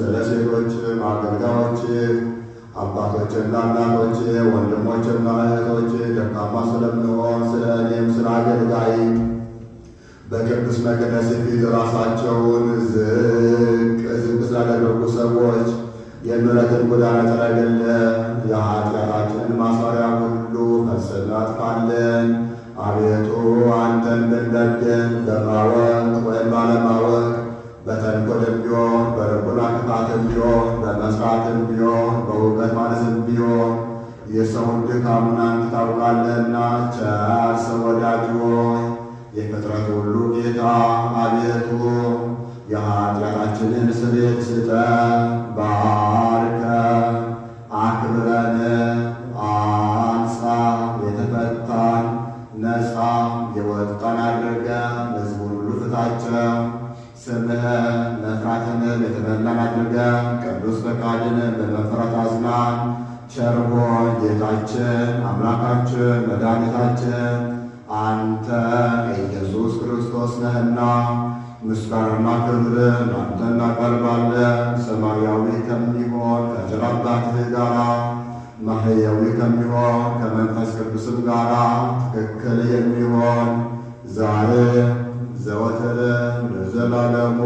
ስለ ሴቶችም አገልጋዮች አባቶችና እናቶች፣ ወንድሞችና እህቶች ደካማ ስለምሆን ስለ እኔም ስለ አገልጋይ በቅዱስ መቅደስ ፊት ራሳቸውን ዝቅ ዝቅ ስላደረጉ ሰዎች የምሕረትን ጎዳና ጥረግልን። የኃጢአታችንን ማሰሪያ ሁሉ ፈጽመህ አጥፋልን። አቤቱ አንተን ብንበድል በማወቅ ወይም ባለማወቅ፣ በተንኮልም ቢሆን፣ በልቡና ክፋትም ቢሆን፣ በመስራትም ቢሆን፣ በእውቀት ማነስም ቢሆን የሰውን ድካሙን አንተ ታውቃለህና፣ ቸር ሰው ወዳጅ ሆይ፣ የፍጥረት ሁሉ ጌታ አቤቱ የኃጢአታችንን ስርየት ስጠን፣ ባርከን፣ አክብረን፣ አንጻ፣ የተፈታን ነፃ የወጣን አድርገን፣ ሕዝቡን ሁሉ ፍታቸው። ስምህን መፍራትንም የተመላን አድርገን፣ ቅዱስ ፈቃድንም በመፍራት አጽናን። ቸር ሆይ ጌታችን አምላካችን መድኃኒታችን አንተ ኢየሱስ ክርስቶስ ነህና ምስጋናና ክብር ለአንተ እናቀርባለን። ሰማያዊ ከሚሆን ከቸር አባትህ ጋራ፣ ማሕየዊ ከሚሆን ከመንፈስ ቅዱስም ጋራ ትክክል የሚሆን ዛሬ ዘወትር ለዘላለሙ